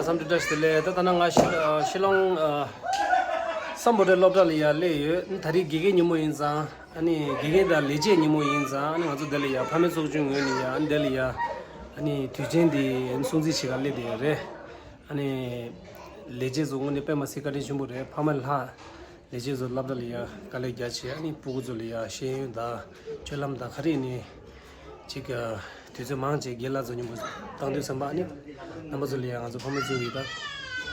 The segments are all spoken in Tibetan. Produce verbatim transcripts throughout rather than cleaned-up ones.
བསམ་འགྲུབ་བཀྲ་ཤིས་བདེ་ལེགས། ད་ལྟ་ན་ང་ཤི་ཨ་ཤི་ལོང་ཨ་སམ་བྷོ་ཊ་སློབ་གྲྭ་ལ་ཡར་སླེབས་ཡོད། ད་རེས་དགེ་རྒན་ཉིན་མོ་ཡིན་ཙང་། ཨ་ནི་དགེ་རྒན་དང་ལས་བྱེད་ཉིན་མོ་ཡིན་ཙང་། ཨ་ནི་ང་ཚོ་འདི་ལ་ཡར་ཕ་མའི་ཚོགས་ཆུང་ངོས་ནས་ཡར་ཨ་ནི་འདི་ལ་ཡར་ཨ་ནི་དུས་ཆེན་འདི་ཨ་ནི་སྲུང་བརྩི་བྱེད་གར་སླེབས་བསྡད་ཡོད་རེད། ཨ་ནི་ལས་བྱེད་ཚོ་དངོས་གནས་དཔེ་མ་སྲིད་བཀའ་དྲིན་ཆེན་པོ་རེད། ཕ་མ་ལྷག་ལས་བྱེད་ཚོ་སློབ་གྲྭ་ལ་ཡ་དཀའ་ལས་རྒྱ་ཆེ། ཨ་ནི་སྤུ་གུ་ཚོ་ལ་ཡ་ཤེས་ཡོན་དང་སྤྱོད་ལམ་དང་ག་རེ་ནི་ཅིག་དུས་ཚོད་མང་ཆེ་རྒན་ལགས་ཚོ་མཉམ་པོ་བཏང་དུས་ཙམ་པ། ཨ་ནི་རྣམ་པ་ཚོ་ལ་ཡ་ང་ཚོ་ཕ་མ་ཚོ་གི་ད་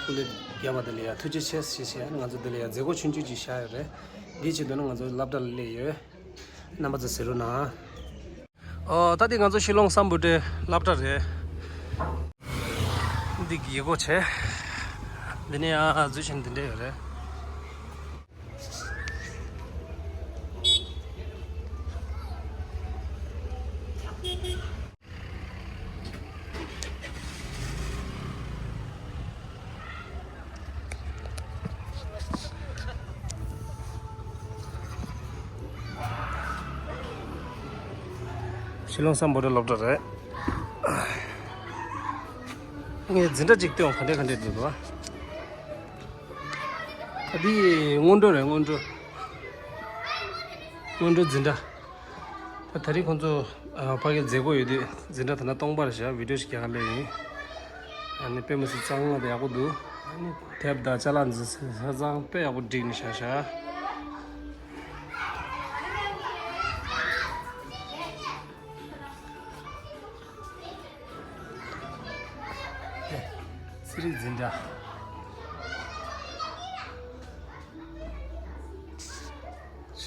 སྐུ་ལས་བརྒྱབ་པ་དེ་ལ་ཡ་ཐུགས་རྗེ་ཆེ་ཞེས་བཤད། ཨ་ནི་ང་ཚོ་དེ་ལ་ཡ་མཛད་སྒོ་ཆུང་ཆུང་ཅིག་བཞག་ཡོད་རེད། འདིའི་ཆེད་དུ་ནི་ང་ཚོ་སློབ་གྲྭ་ལ་སླེབས་ཡོད། རྣམ་པ་ཚོ་གཟིགས་རོགས་གནང་། ཨོ། ད་འདི་ང་ཚོ་ཤི་ལོང་སམ་བྷོ་ཊའི་སློབ་གྲྭ་རེད། འདི་གི་སྒོ་ཕྱེ། འདི་ནས་ཨ་འཛུལ་ཕྱིན་འདི་འདྲ་ཡོད་རེད། ཤི་ལོང་སམ་བྷོ་ཊ་སློབ་གྲྭ་རེད། ངས་འཛིན་གྲྭ་གཅིག་སྟོན། ག་འདྲ་ག་འདྲ་འདུག་ག་ཨ། འདི་སྔོན་འགྲོ་རེད། སྔོན་འགྲོ། སྔོན་འགྲོ་འཛིན་གྲྭ། ད་ད་རེས་ཁོང་ཚོ་ཨ་ཕ་གིར་མཛད་སྒོ་ཡོད་དུས་འཛིན་གྲྭ་ད་ལྟ་སྟོང་པར་བཞག་བི་ཌིའོ་ཞིག་རྒྱག་ག་སླེབས་ཡིན། ཨ་ནི་དཔེ་མི་སྲིད་གཙང་མ་དང་ཡག་པོ་འདུག་ཨ་ནི་དེབ་དང་ཅ་ལག་འཛིན་ས་ཆ་ཚང་དཔེ་ཡག་པོ་བསྒྲིགས་ནས་བཞག་བཞག་ཚན་རིག་འཛིན་གྲྭ། ཆ་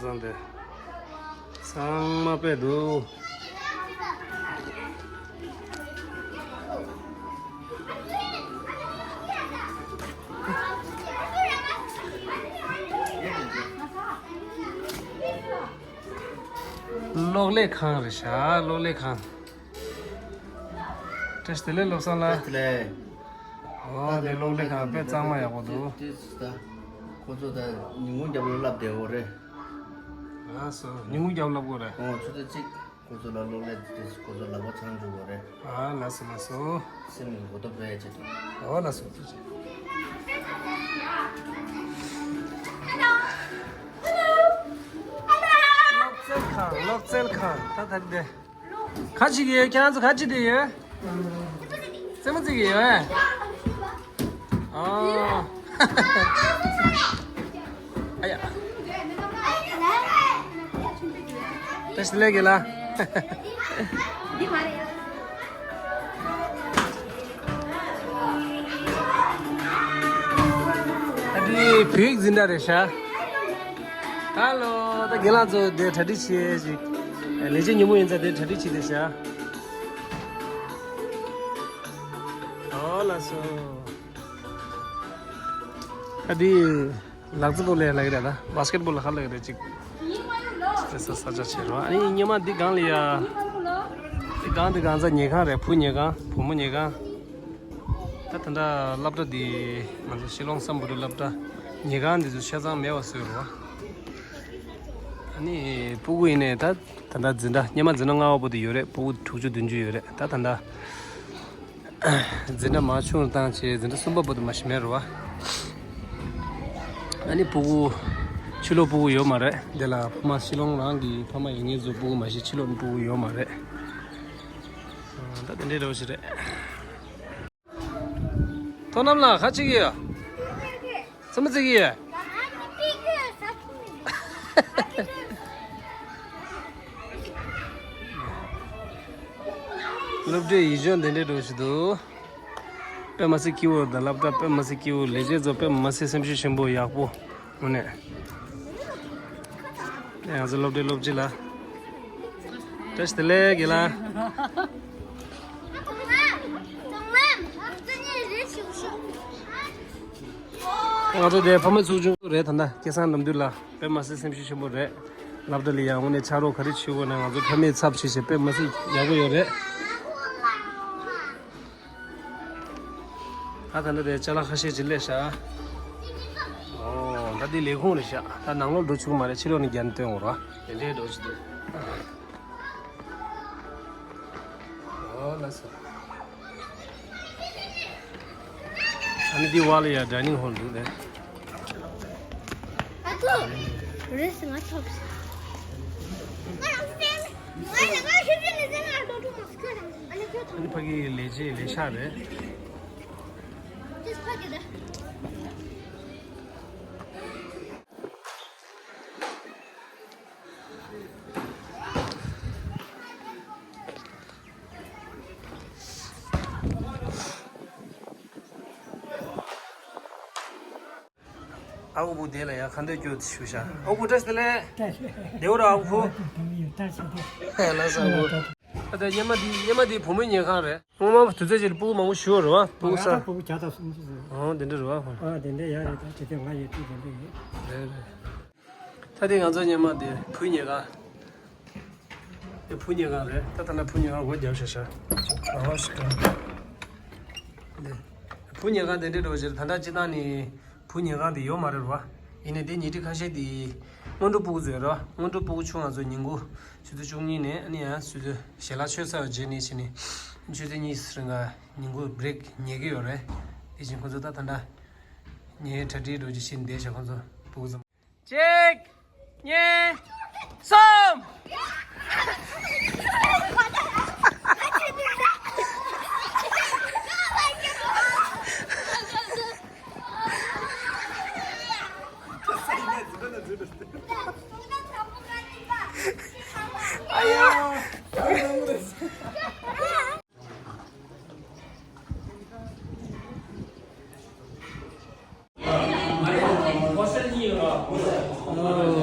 ཚང་དེ་ཚང་མ་དཔེ་འདུག་གློག་ཀླད་ཁང་རེད་ཤག་གློག་ཀླད་ཁང་། བཀྲ་ཤིས་བདེ་ལེགས་བློ་བཟང་ལགས། བཀྲ་ཤིས་བདེ་ལེགས། ཨོ། དེ་གློག་ཀླད་ཁང་དཔེ་གཙང་མ་ཡག་པོ་འདུག་ཏིས་ད་ཁོ་ཚོ་ད་ཉིན་གུང་རྒྱབ་ལ་བསླབ་བསྡད་ཡོད་རེད། ལགས་སོ། ཉིན་གུང་རྒྱབ་བསླབ་དགོས་རེད། ཨོ། ཆུ་ཚོད་གཅིག་ཁོ་ཚོ་ལ་གློག་ཀླད་ཏིས་ཁོ་ཚོ་ལག་པ་འཆང་འཇུག་དགོས་རེད། ཨ། ལགས་སོ་ལགས་སོ། སེམས་ཀྱི་གོ་རྟོགས་སྤེལ་ཡ་ཆེད་དུ། ཨོ། ལགས་སོ། ཐུགས་རྗེ་ཆེ། གློག་རྩལ་ཁང་། གློག་རྩལ་ཁང་། ད་ད་འདི། ག་ཅི་གི་ཡོད། ཁྱེད་རང་ཚོ་ག་ཅི་དེ་ཡོད། རྩེད་མོ་རྩེ་གི་ཡོད། ཨ། ཨ་ཡ། བཀྲ་ཤིས་བདེ་ལེགས་རྒན་ལགས། ཨ་འདི་བོད་ཡིག་འཛིན་གྲྭ་རེད་ཤག་ཧ་ལོ། ད་རྒན་ལགས་ཚོ་དེ་གྲ་སྒྲིག་བྱེད་ཅིག་ལས་བྱེད་ཉིན་མོ་ཡིན་ཙང་དེ་གྲ་སྒྲིག་བྱེད་དེ་ཤག་ཨོ་ལགས་སོ། ཨ་འདི་ལག་རྩེད་སྤོ་ལོ་ལབ་ཀྱི་རེད། ད་བྷ་སི་ཀེ་ཊི་བྷོལ་ལ་ཧ་ལབ་ཀྱི་རེད་ཅིག་དེ་ས་ས་ཆ་ཆེ་རོ། ཨ་ནི་སྔོན་མ་འདི་སྒང་ལ་ཡ། འདི་སྒང་འདི་སྒང་ཚ་ཉལ་ཁང་རེད། བུ་ཉལ་ཁང་། བུ་མོ་ཉལ་ཁང་། ད་ད་ལྟ་སློབ་གྲྭ་འདི་ང་ཚོ་ཤི་ལོང་སམ་བྷོ་ཊ་སློབ་གྲྭ་ཉལ་ཁང་འདི་ཚོ་ཆ་ཚང་མེད་པ་བཟོས་རོ། ཨ་ནི་སྤུ་གུ་ཡིན་ནའི་ད་ད་ལྟ་འཛིན་གྲྭ་སྔོན་མ་འཛིན་གྲྭ་ལྔ་པ་བར་དུ་ཡོད་རེད། སྤུ་གུ་དྲུག་ཅུ་བདུན་ཅུ་ཡོད་རེད། ད་ད་ལྟ་འཛིན་གྲྭ་མར་ཆུང་རུ་བཏང་བྱས་འཛིན་གྲྭ་གསུམ་པ་བར་དུ་མ་གཞི་མེད་རེད་བ། ཨ་ནི་སྤུ་གུ་ཕྱི་ལོགས་སྤུ་གུ་ཡོད་མ་རེད། དེ་ལ་ཕ་མ་ཤི་ལོང་རང་གི་ཕ་མ་ཡིན་མཁན་ཚོ་སྤུ་གུ་མ་གཞི་ཕྱི་ལོགས་ནས་སྤུ་གུ་ཡོད་མ་རེད། ད་དེ་འདྲའི་འདྲ་བོ་ཞིག་རེད། ཐོ་ནམ་ལགས་ག་ཅི་གི་ཡོད། རྩེད་མོ་རྩེ་གི་ཡོད། སློབ་གྲྭའི་ཡིག་ཆ་འདི་འདྲའི་འདྲ་བོ་ཞིག་འདུག་དཔེ་མ་སྲིད་སྐྱིད་པོ་དང་། སློབ་གྲྭ་དཔེ་མ་སྲིད་སྐྱིད་པོ། ལས་བྱེད་ཚོ་དཔེ་མ་སྲིད་སེམས་ཤུགས་ཆེན་པོ་ཡག་པོ། དངོས་གནས། ང་ཚོ་སློབ་གྲྭའི་སློབ་སྤྱི་ལགས། བཀྲ་ཤིས་བདེ་ལེགས་རྒན་ལགས། ང་ཚོ་དེ་ཕ་མའི་ཚོགས་ཆུང་རེད། ད་ལྟ་སྐལ་བཟང་ནམ་དུས་ལགས་དཔེ་མ་སྲིད་སེམས་ཤུགས་ཆེན་པོ་རེད། སློབ་གྲྭ་ལ་ཡང་དངོས་གནས་ཕྱག་རོགས་ག་རེ་བྱེད་དགོས་ན་ང་ཚོ་ཕ་མའི་ཚབ་བྱས་བྱས་དཔེ་མ་སྲིད་ཡག་པོ་ཡོད་རེད། ད་ད་ལྟ་དེ་ཅ་ལག་ཁ་ཤས་ཅིག་སླེབས་ཤག་ཨོ། ད་འདི་ལས་ཁུངས་རེད་ཤག་ད་ནང་ལོགས་འགྲོ་ཆོག་གི་མ་རེད། ཕྱི་ལོགས་ནས་རྒྱན་སྟོན་འོང་ར། དེ་འདྲའི་འགྲོ་ཆོག་འདུག་ཨོ་ལགས་སོ། ཨ་ནི་འདི་བ་ལ་ཡ་ཌའི་ནིང་ཧོལ་འདུག་ལེ། ཨ་ཁུ། རེས་ང་ཐོབ། ང་ལ་སེམས། ང་ལ་ང་ཤི་ཟིན་ནི་ཟིན་ང་ལོ་ཀྲུག་མ་སི་ཁྱོད་རང་། ཨ་ནི་ཁྱོད་ཐོབ། ཨ་ནི་ཕ་གི་ལས་བྱེད་ལས་ཤག་རེད། ཅིས་ཕ་གི་ད། ཨ་ཁུ་བུ་དེ་ལ་ཡ་ཁ་འདོད་སྐྱོ་ཞུ་ཤ། ཨ་ཁུ་བཀྲ་ཤིས་བདེ་ལེགས། བཀྲ་ཤིས་བདེ་ལེགས། བདེ་བོ་ར་ཨ་ཁུ། བཀྲ་ཤིས་བདེ་ལེགས། ལགས་སོ་ཨ་ཁུ། ཨ་ད་སྙེ་མ་འདི་སྙེ་མ་འདི་བུ་མོའི་ཉལ་ཁང་རེད། སྔོན་མ་དུས་ཚོད་ཅིག་ལ་སྤུ་གུ་མང་པོ་ཞུ་བ་རེད་བ། སྤུ་གུ་ས། ང་ད་སྤུ་གུ་བརྒྱ་དང་སུམ་ཅུ་ཟིན། ཨོ་དེ་འདྲ་རེད་བ། ཨ་དེ་འདྲ་ཡ་རེད། ད་དེ་དེ་ང་ཡོད་དུས་དེ་འདྲ་ཡོད། རེད་རེད། ད་དེ་ང་ཚོ་སྙེ་མ་དེ་བུའི་ཉལ་ཁང་། དེ་བུ་ཉལ་ཁང་རེད། ད་ད་ལྟ་བུ་ཉལ་ཁང་སྒོ་རྒྱབ་ཤག་ཤག་ཅིག་གང་ལ་ཞིག་འགྲོ། འདི་བུ་ཉལ་ཁང་དེ་འདྲའི་འགྲོ་ཕྱིར་ད་ལྟ་སྤྱི་བཏང་ནས་བུ་ཉལ་ཁང་དེ་ཡོད་མ་རེད་བ། ཡིན་ནའི་དེ་ཉལ་ཁྲི་ཁ་ཤས་དེ་སྔོན་འགྲོ་སྤུ་གུ་ཚོའི་རེད་བ། སྔོན་འགྲོ་སྤུ་གུ་ཆུང་ང་ཚོ་ཉིན་གུང་ཆུ་ཚོད་བཅུ་གཉིས་ནས་ཨ་ནི་ཡང་ཆུ་ཚོད་ཞལ་ལག་མཆོད་ཚར་བ་རྗེས་ནས་བྱས་ནས་ཆུ་ཚོད་གཉིས་རིང་ག་ཉིན་གུང་བྷི་རེག་ཉལ་གི་ཡོད་རེད། དེ་བཞིན་ཁོ་ཚོ་ད་ད་ལྟ་ཉལ་གྲ་སྒྲིག་འགྲོ་རྒྱུ་བྱས་ནས་བསྡད་ཤག་ཁོ་ཚོ་སྤུ་གུ་ཚོ། གཅིག་གཉིས། གསུམ། ཨ་ཡ།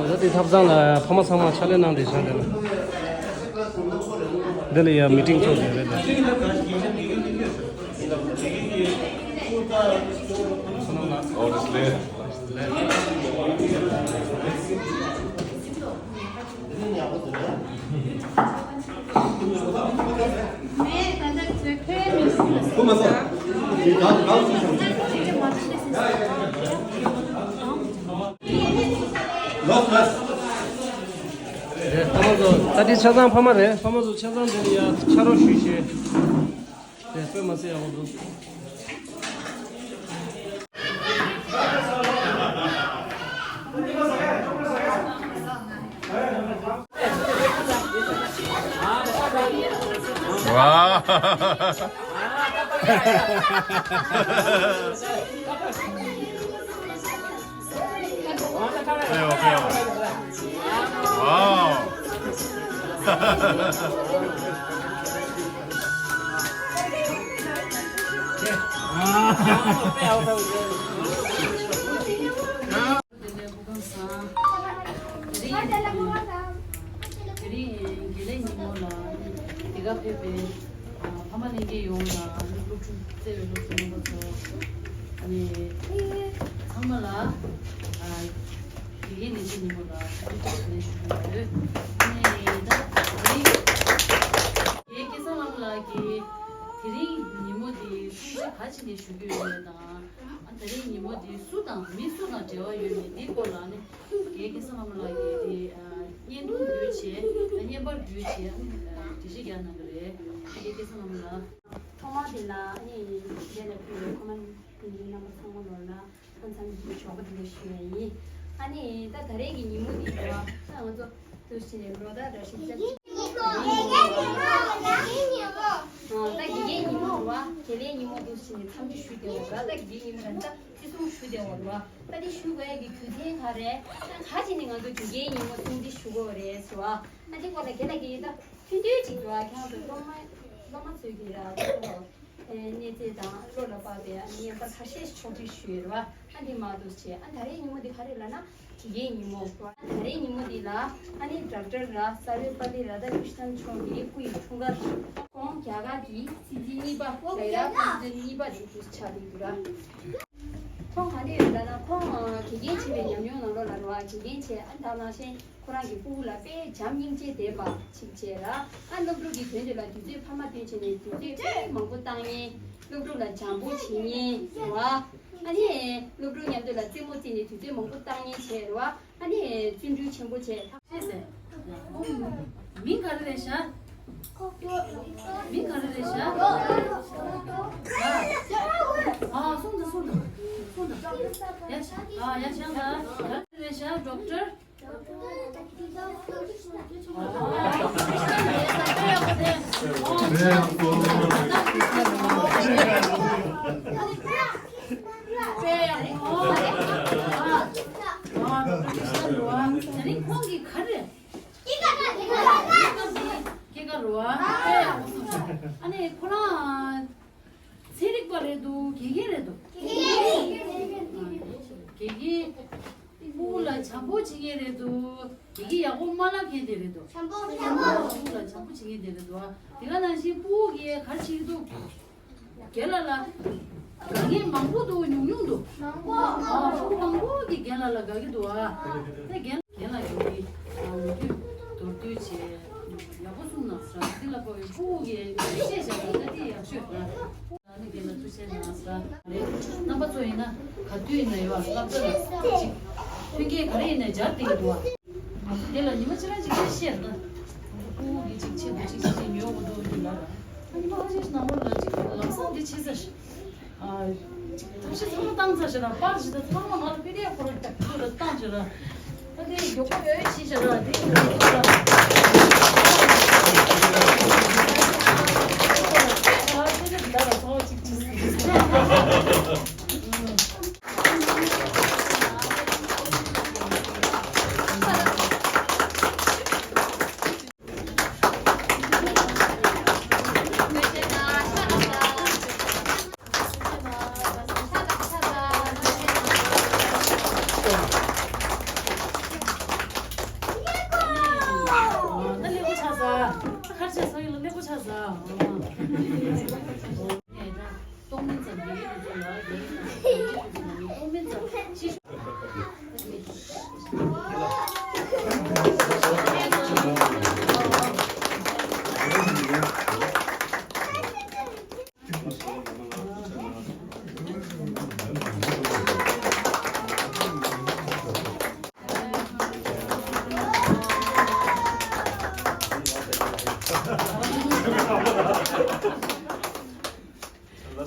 ད་དེ་ཐབ་ཚང་ལ་ཕ་མ་ཚང་མ་ཕྱག་ལས་གནང་བསྡད་ཤག་དེ་ལ། འདི་ལ་ཡ་མི་ཊིང་ཚོགས་བསྡད་རེད་དེ། ཕ་མ་ཚོ་ད་ལྟའི་ཆ་ཚང་ཕ་མ་རེད། ཕ་མ་ཚོ་ཆ་ཚང་དེ་ལ་ཡ་ཕྱག་རོགས་ཞུས་ཤིག་དེ་དཔེ་མ་སྲིད་ཡག་པོ་འདུག་ཨེ་ཡོ་ཨེ་ཡོ། ཝའོ། དེ་རིང་དགེ་ལེགས་ཉིན་མོ་ལ་འདི་ག་ཕེབས་པའི་ཕ་མ་ལྷན་རྒྱས་ཡོངས་ལ་སློབ་ཕྲུག་བརྩེ་བའི་སློབ་ཕྲུག་རྣམ་པ་ཚོ་ཨ་ནི་ཚང་མ་ལ་དགེ་རྒན་ལས་བྱེད་ཉིན་མོ་ལ་ཐུགས་རྗེ་ཆེ་ཞུ་གི་ཡོད། ཨ་ནི་ད་དེ་རིང་དགེ་རྒན་སྐལ་བཟང་ལྷ་མོ་ལགས་ཀྱིས་དེ་རིང་ཉིན་མོ་འདི་སྲུང་བརྩི་ག་ཅི་ནས་ཞུ་གི་ཡོད་མེད་དང་། ཨ་ད་རིང་ཉིན་མོ་འདི་སུ་དང་མི་སུ་དང་འབྲེལ་བ་ཡོད་མེད་འདིའི་སྐོར་ལ་ནི་དགེ་རྒན་སྐལ་བཟང་ལྷ་མོ་ལགས་ཀྱིས་དེ་ཨ་བརྙན་ཐུང་བརྒྱུད་བྱས་བརྙན་པར་བརྒྱུད་བྱས་ཨ་ནི་འགྲེལ་བཤད་རྒྱག་གནང་གི་རེད། དགེ་རྒན་སྐལ་བཟང་ལྷ་མོ་ལགས། ཐོག་མར་དེ་ལ་ཨ་ནི་འདི་ལ་ཕུལ་བའི་ཁོ་མ་ནི་རྣམ་པ་ཚང་མ་ལོར་ལ་ཧང་སང་གི་ཞོགས་པ་དེ་འདྲ་ཞུ་ཡ་ཡིན། ཨ་ནི་ད་ད་རེས་ཀྱི་ཉིན་མོ་འདི་ཡོད་ཨ་ང་ཚོ་འདུག་སེ་ནས་ལོ་ཟླ་འདྲ་ཞིག་བརྩི། ད་དགེ་རྒན་ཉིན་མོ་རེད་བ། དགེ་ལས་ཉིན་མོ་འདུག་སེ་ནས་འཚམས་འདྲི་ཞུས་བསྡད་ཡོད་ར། ད་དགེ་རྒན་ཉིན་མོ་རེད་ད་བརྩི་སྲུང་ཞུས་བསྡད་ཡོད་རེད་བ། ད་དེ་ཞུ་དགོས་ཡ་གི་རྒྱུ་མཚན་ག་རེ་ད་ག་ཅིག་ནས་ང་ཚོ་དགེ་རྒན་ཉིན་མོ་སྲུང་བརྩི་ཞུ་དགོས་རེད་ཟེར་བ། ཨ་དེ་སྐོར་ལ་དགེ་ལགས་ཀྱིས་ད་ཐུང་ཐུང་ཅིག་འགྲོ་ཨ་ཁྱེད་རང་ཚོ་སློབ་མ་སློབ་མ་ཚོས་ཀྱིས་ར་ད་གནས་ཚད་དང་བློ་ལ་བབས་པའི་བརྙན་པར་ཁ་ཤས་ཕྱོགས་སྒྲིག་ཞུས་ཡོད་རེད་བ། ཨ་འདི་མ་འདུག་བྱས་ཨ་ད་རེས་ཉིན་མོ་འདི་ག་རེ་ལབ་ན་དགེ་རྒན་ཉིན་མོ་རེད་བ། ཨ་ད་རེས་ཉིན་མོ་འདི་ལ་ཨ་ནི་ཌོག་ཊར་ར་ས་བོད་པ་ལི་ར་ད་ཀྲིཤ་ནན་མཆོག་གི་སྐུ་ཡི་འཁྲུངས་སྐར། ཁོང་རྒྱ་གར་གྱི་སྲིད་འཛིན་གཉིས་པ་ལ་ཡ་སྲིད་འཛིན་གཉིས་པ་རེད་འདུག་ཆགས་འདུག་ར། ཁོང་ག་འདྲ་ཡོད་ལབ་ན་ཁོང་དགེ་རྒན་བྱས་པའི་ཉམས་མྱོང་ནང་ལོགས་ལ་རེད་བ། དགེ་རྒན་བྱས་ཨ་ད་ནང་བཞིན། ཁོ་རང་གི་སྤུ་གུ་ལ་དཔེ་བྱམས་སྙིང་རྗེ་ལྡན་པ་ཅིག་བྱས་ར། ཨ་སློབ་ཕྲུག་གི་དོན་དུ་ལ་དུས་ཚོད་ཕ་མ་བཏོན་བྱས་ནས་དུས་ཚོད་དཔེ་མང་པོ་བཏང་མཁན། སློབ་ཕྲུག་ལ་བྱམས་པོ་བྱེད་མཁན་རེད་བ། ཨ་ནི་སློབ་ཕྲུག་མཉམ་དུ་ལ་རྩེད་མོ་རྩེས་ནས་དུས་ཚོད་མང་པོ་བཏང་མཁན་བྱས་རེད་བ། ཨ་ནི་བརྩོན་འགྲུས་ཆེན་པོ་བྱས། ཤེས་ཟེར། མིང་ག་རེ་རེད་ཤག་མིང་ག་རེ་རེད་ཤག་ཨ་ཨ་གསུངས་དང་གསུངས་དང་ ཡ་ཤ་ཨ་ཡ་ཤ་ལ་རེ་ཤ་ཌོག་ཊར། ཁོང་གི་ག་རེ། སྐྱེས་སྐར་རེད་བ། ཨ་ནི་ཁོ་རང་ཚན་རིག་པ་རེད་འདུག་དགེ་རྒན་རེད་འདུག་དགེ་རྒན། སྤུ་གུ་ལ་བྱམས་པོ་བྱེད་མཁན་རེད་འདུག་དགེ་རྒན་ཡག་པོ་མ་བསླབ་མཁན་དེ་རེད་འདུག་སྤུ་གུ་ལ་བྱམས་པོ་བྱེད་མཁན་དེ་རེད་འདུག་དེ་ག་ནང་བཞིན་སྤུ་གུ་གིས་ག་རེ་བྱེད་ཀྱི་འདུག་རྒན་ལགས་ལ་དགའ་མཁན་མང་པོ་འདུག་ཉུང་ཉུང་འདུག་མང་པོ། ཨ། ཕྲུ་གུ་མང་པོ་གིས་རྒན་ལགས་ལ་དགའ་གི་འདུག་ཨ། དེ་རྒན་རྒན་ལགས་ཀྱིས་ལོ་རྒྱུས་མདོར་བསྡུས་བྱས་ཡག་པོ་གསུངས་གནང་སོང་། འདི་ལ་དཔག་པའི་ཕྲུ་གུ་གིས་ཤེས་བཞག་པ་ད་དེ་ཡག་ཤོས་རེད། ཨ་ནི་རྒན་ལགས་ཐུགས་རྗེ་གནང་སོང་། རེད། རྣམ་པ་ཚོ་ཡིན་ན་ག་དུས་ཡིན་ན་ཡོད་ཨ། སློབ་གྲྭ་ལ་ཅིག་མཐུན་རྐྱེན་ག་རེ་ཡིན་ན་སྦྱར་བསྡད་ཀྱི་འདུག་ཨ། དེ་ལ་ཉི་མ་གཅིག་རང་ཅིག་སྐད་བཤད་ན། ཕྲུ་གུ་གིས་ཅིག་ཆེད་དུ་ཅིག་ཅིག་ཅིག་ཉོ་དགོས་འདུག་འདི་ལ། ཨ་ནི་ཕ་ཆེ་ནང་ལོགས་ལ་ཅིག་ལམ་སང་འདི་ཆེ་ས་ཞིག་ཨ། ཅིག་ཐབས་ཤེས་ཚང་མ་བཏང་ཚར་ཞེ་ན་པར་ཞིག་དང་ཚང་མ་ང་ལ་པི་ཌི་ཨེཕ་ཁོ་རང་ཀྱག་ཀྱོག་ལ་བཏང་ཞེ་ན། ད་དེ་མགྱོགས་པོ་ཡོད་ཤེས་ཞེ་ན་དེ་མགྱོགས་པོ་ལ། ཨ་ཁྱེད་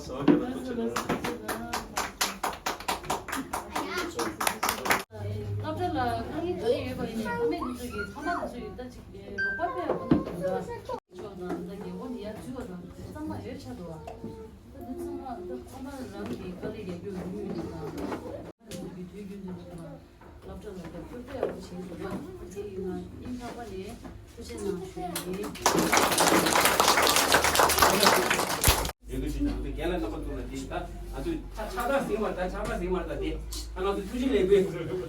ཚོ་འདི་ལ་ཚང་མ་ཅིག་ཅིག་སློབ་གྲྭ་ལ་དཀའ་ངལ་འདི་ཡོད་པ་ཡིན་ནའི་ཕ་མེས་འདི་ཚོ་གིས་ཕ་མ་འདི་ཚོ་གིས་ད་ཅིག་རོགས་པ་སྤྲད་ཡག་པོ་འདུག་ད་ཕྱོགས་དང་ད་རྒྱལ་སྒོ་འདི་ཡར་འཛུལ་བ་དང་དེ་ཚང་མ་ཡོད་ཆགས་འདུག་བ། ད་འདི་ཚང་མ་ད་ཕ་མ་རང་གིས་དཀའ་ལས་རྒྱག་རྒྱུ་ཡོང་གི་འདུག་ད་ཕ་མ་འདི་ཚོ་གིས་དུས་རྒྱུན་དུ་ད་སློབ་གྲྭ་ལ་ད་སྐུལ་སྤྲོད་ཡག་པོ་བྱེད་འདུག་ད་དེ་ཡིན་ན་སྙིང་ཐག་པ་ནས་ཐུགས་རྗེ་གནང་ཞུ་ཡག་ཡིན། ཡོད་དུ་ཞུ་ནང་དུ་རྒན་ལགས་རྣམ་པ་ཚོ་ལ་དེ་ད་ང་ཚོས་ད་ཕྱག་རྟགས་ཟིན་པ་ད་ཕྱག་རྟགས་ཟིན་པ་ད་དེ་ད་ང་ཚོ་ཐུགས་རྗེ་ལེགས་འབུལ་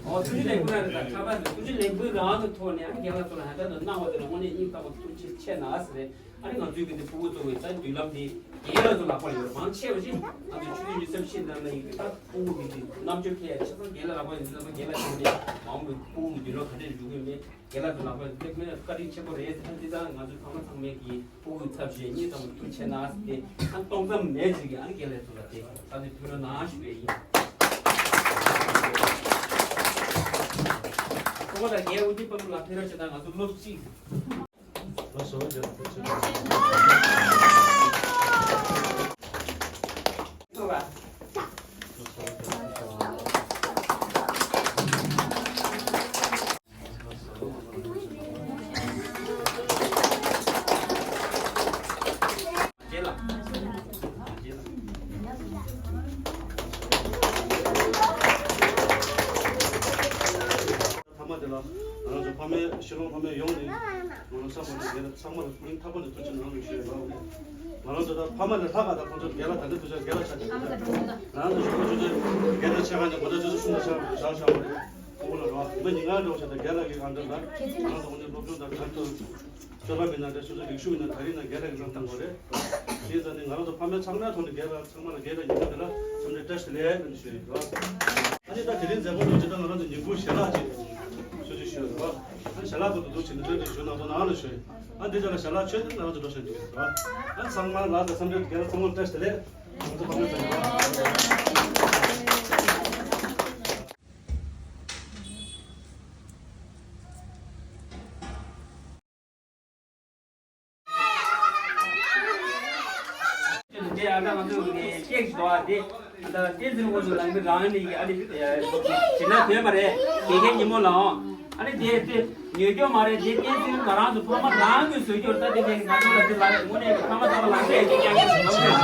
ཨོ་ཐུགས་རྗེ་ལེགས་འབུལ་ན་རེད། ད་ཕྱག་རྟགས་ཐུགས་རྗེ་ལེགས་འབུལ་རང་གི་ཐོག་ནས་ཨ་རྒན་ལགས་ཚོ་ལ་ཧ་ཅང་དུ་གནང་བ་དེ་ལ་དངོས་གནས་སྙིང་ཐག་པ་ཐུགས་རྗེ་ཆེ་གནང་ཟེར། ཨ་ནི་ང་ཚོའི་གི་འདི་ཕྲུ་གུ་ཚོ་གི་ད་མདུན་ལམ་དེ་རྒན་ལགས་ཚོ་ལག་པར་ཡོད་མང་ཆེ་བ་ཞིག་ང་ཚོ་ཆུ་ཚོད་ཉི་ཤུ་རྩ་བཞི་ནང་ལ་ཡིན་གི་ད་ཕྲུ་གུ་གི་འདི་རྣམ་དཔྱོད་འཕེལ་ཡ་ཆེ་ས་རྒན་ལགས་ལག་པར་ཡོད་ན་རྒན་ལགས་ཚོ་ནས་མང་པོ་ཕྲུ་གུ་གི་མདུན་ལམ་ག་འདྲས་འཇུག་གི་མེད། རྒན་ལགས་ཚོ་ལག་པ་ལེགས་མེད་བཀའ་དྲིན་ཆེན་པོ་རེད། ཨ་འདི་ལྟར་ང་ཚོ་ཚང་མ་ཚང་མས་ཀྱི་ཕྲུ་གུའི་ཚབ་བྱས་གཉིས་ཚང་མ་ཐུགས་ཆེ་གནང་ཟེར་ཏེ་ཨ་སྟོང་ཙམ་མེད་ཅིག་གི་ཨ་རྒན་ལགས་ཚོ་ལ་དེ་ད་དེ་ཕུལ་རོགས་གནང་ཞུ་བ་ཡིན། ཁོང་ལ་རྒན་ཨུ་ཏི་པ་ལ་ཕེབས་རོགས་བྱེད་དང་ང་ཚོ་སློབ་གཅིག་ཕ་མ་དེ་ལ་ང་རང་ཚོ་ཕ་མའི་ཤི་ལོང་ཕ་མའི་ཡོངས་ནས་ང་རང་ཚང་མ་ནས་ངེད་ཚང་མ་ལ་སྙིང་ཐག་པ་ནས་ཐུགས་རྗེ་གནང་རོགས་ཞུ་ཡ་ལ། ང་རང་ཚོ་ད་ཕ་མ་ལས་ལྷག་ག་ད་ཁོང་ཚོ་རྒན་ལགས་ད་ལྟ་དུས་ཚོད་རྒན་ལགས་ཆགས་ཀྱི་ང་རང་ཚོ་ཞུ་བ་ཆུ་ཚོད་རྒན་ལགས་ཆགས་ག་ནས་གོ་ད་ཆུ་ཚོད་གསུམ་ལ་ཆགས་བཞག་བཞག་པ་རེད། ཁོང་ལ་རོགས་མི་ཉིན་ལྔ་འགྲོ་བྱ་ད་རྒན་ལགས་ཀྱི་ཨང་འདྲ་ལ་ང་རང་ཚོ་ཁོང་ཚོའི་སློབ་སྦྱོང་དང་ག་ཚོད་སྤྱོད་པ་མི་སྣ་འདྲ་སོ་སོ་རིག་ཤུགས་ཡིན་ན་ད་རིང་ན་རྒན་ལགས་ཀྱི་ལམ་བཏང་དགོས་རེད། དེ་ཙང་ནས་ང་རང་ཚོ་ཕ་མ་ཚང་མའི་ཐོག་ནས་རྒན་ལགས་ཚང་མ་ལ་རྒན་ལགས་ཉིན་མོ་འདི་ལ་འཚམས་འདྲི་བཀྲ་ཤིས་བདེ་ལེགས་ཞུ་ཡིན་རོགས། ཨ་ནི་ད་དེ་རིང་མཛད་སྒོ་འདི་ཇི་ལྟར་ང་རང་ཚོ་ཉིན་གུང་ཞལ་ལག་ཅིག་ཞུ་ཅིག་ཞུ་ཡིན་རོགས། ཨ་ནི་ཞལ་ལག་གོ་ཏོ་འདུག་ཅིག་འདི་འདྲ་ཞུ་ནང་དོ་ནང་ལ་ཞུ་ཡིན། ཨ་འདི་ཅག་ལ་ཞལ་ལག་མཆོད་དེ་ང་རང་ཚོ་འགྲོ་ཞིག་འདུག་རོགས། ཨ་ཚང་མ་ལ་ད་འཚམས་འདྲི་རྒན་ལགས་ཚང་མ་ལ་བཀྲ་ཤིས་བདེ་ལེགས། ང་ཚོ་ཕ་མ་ཚང་མ། དེ་ཨ་ད་ང་ཚོ་ནས་ཀེག་ཞིག་འདུག་ཨ། དེ་ ད་བསྟན་འཛིན་དངོས་སུ་ལངས་ཏེ་རང་ནི་ཨ་ནི་བྱིན་རླབས་ཐོན་པ་རེད། དགེ་རྒན་ཉིན་མོ་ལའང་ཨ་ནི་དེ་དེ་ཉོས་སྐྱོར་མ་རེད། དེ་བསྟན་འཛིན་ང་རང་ཚོ་ཕ་མ་རང་གིས་བཟོས་སྐྱོར། ད་དེ་གའི་ང་ཚོ་ལ་དེ་ལ་དངོས་གནས་ཕ་མ་ཚོ་ལ་ལངས་ཏེ་ཡ་གི་ཀྱང་གི་ཟིན་ལོག་རེད།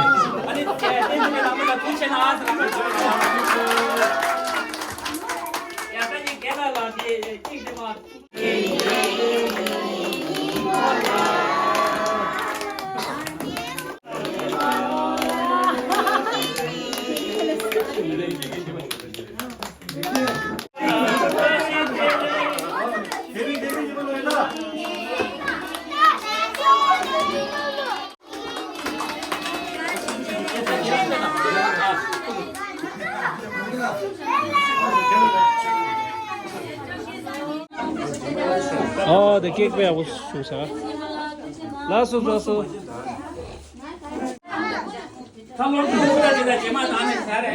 ཨ་ནི་བསྟན་འཛིན་ལགས་མོ་ལ་ཐུགས་ཆེ་གནང་ཟེར་ལ་ཡ་ད་ནི་རྒན་ལགས་ལ་དེ་གཅིག་དེ་མ། ཨོ་དེ་ཀེག་པའི་ཨ་བོ་སུ་ས། ལགས་སོ་ལགས་སོ།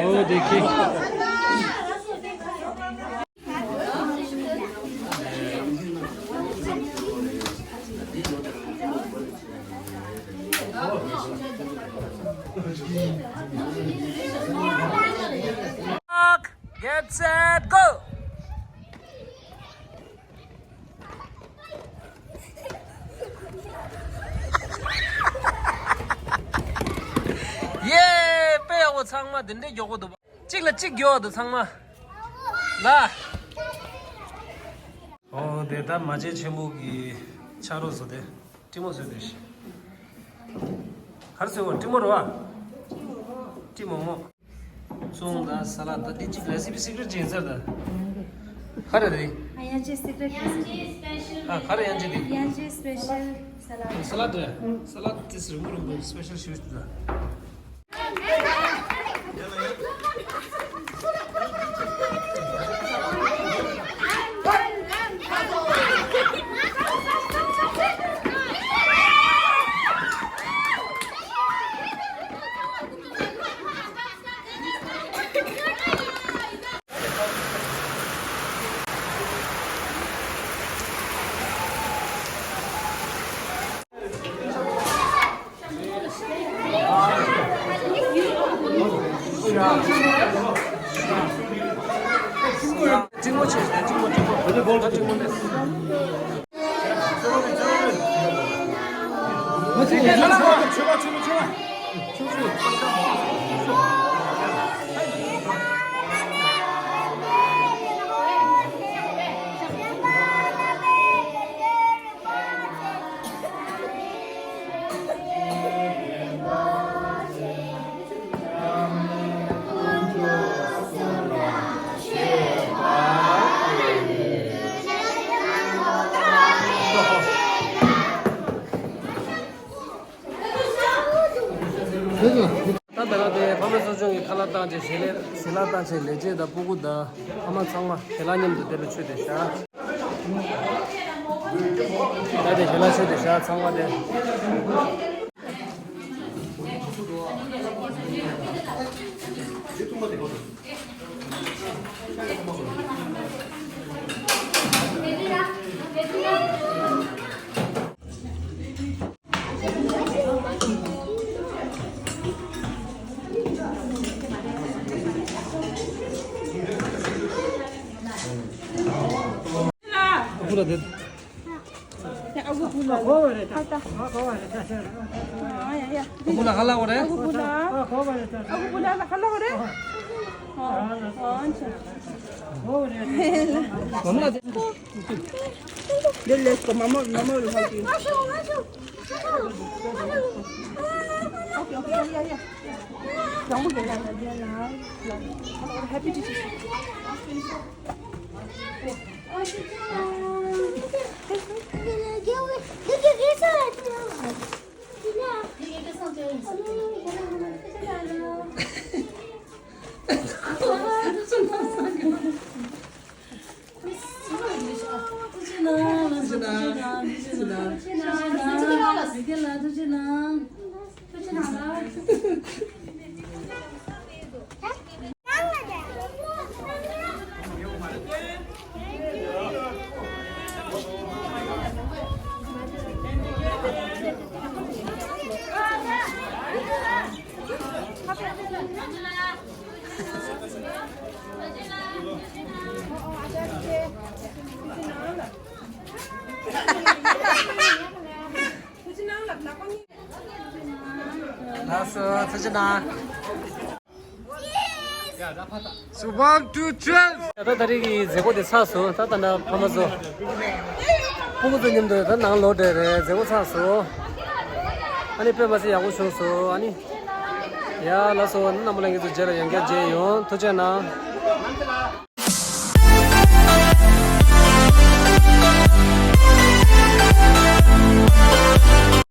ཨོ་དེ་ཀེག Mark, get set, go! ཡེ། དཔེ་ཡག་པོ། ཚང་མ་དེ་འདྲའི་མགྱོགས་པོ་འདུག་གཅིག་ལ་གཅིག་མགྱོགས་འདུག་ཚང་མ་ལ། ཨོ་དེ་ད་མ་བྱན་ཆེན་པོ་གི་ཕྱག་རོགས་བཟོ་དེ། ཀྲི་མོ་བཟོས་དེ་ཤི། ག་རེ་བཟོས་པ། ཀྲི་མོ་རེད་བ། ཀྲི་མོ་མོ། བཙོང་དང་ས་ལ་ད་དེ་གཅིག་ལ་སི་པི་སི་ཀྲེ་ཊི་ཅན་ཟེར་ད། ག་རེ་རེད། ཨ་དབྱངས་ཅན་སི་ཀྲེ་ཊི་ཟེར། ཨ་ག་རེ་དབྱངས་ཅན་དེ། དབྱངས་ཅན་སི་པེ་ཤལ་ས་ལ། ས་ལ་དེ། ས་ལ་དེ་སི་རིང་པོ་རིང་པོ་སི་པེ་ཤལ་ཞུ་ཞུ་ད། ད་ད་ར་དེ་ཕ་མ་གསོ་སྐྱོང་གི་ཁ་ལག་བཏང་བྱས། ཞལ་ལས་ཞལ་ལག་བཏང་བྱས། ལས་བྱེད་དང་སྤུ་གུ་དང་ཕ་མ་ཚང་མ་དེ་ལ་མཉམ་དུ་དེ་ལ་མཆོད་དེ་བཞག་ད་དེ་ཞལ་ལག་མཆོད་དེ་བཞག་ཚང་མ་དེ། ཨ་ཁུ་ལ་དེ། ཨ་ཁུ་ལ་ཧ་ལ་གོ་རེད། ཨ་ཁུ་ལ་ཧ་ལ་གོ་རེད། ཨ་ཨ་ཨ་ཨ་ཨ་ཨ། Let's go, Mama, Mama will help you. Okay, okay, yeah, yeah, yeah. Don't go there, yeah, yeah, yeah. Happy to see you. One, two, three. ད་ད་རེས་ཀྱི་མཛད་སྒོ་དེ་ཚར་སོང་། ད་ད་ད་ཕ་མ་ཚོ་སྤུ་གུ་ཚོ་མཉམ་དུ་ད་ནང་ལོག་བསྡད་རེད། མཛད་སྒོ་ཚར་སོང་། ཨ་ནི་དཔེ་མ་སྲིད་ཡག་པོ་བྱུང་སོང་། ཨ་ནི་ཡ་ལགས་སོ། རྣམ་པ་ལྷན་རྒྱས་ཚོ་རྗེས་ལ་ཡང་བསྐྱར་མཇལ་ཡོང་། ཐུགས་རྗེ་གནང་།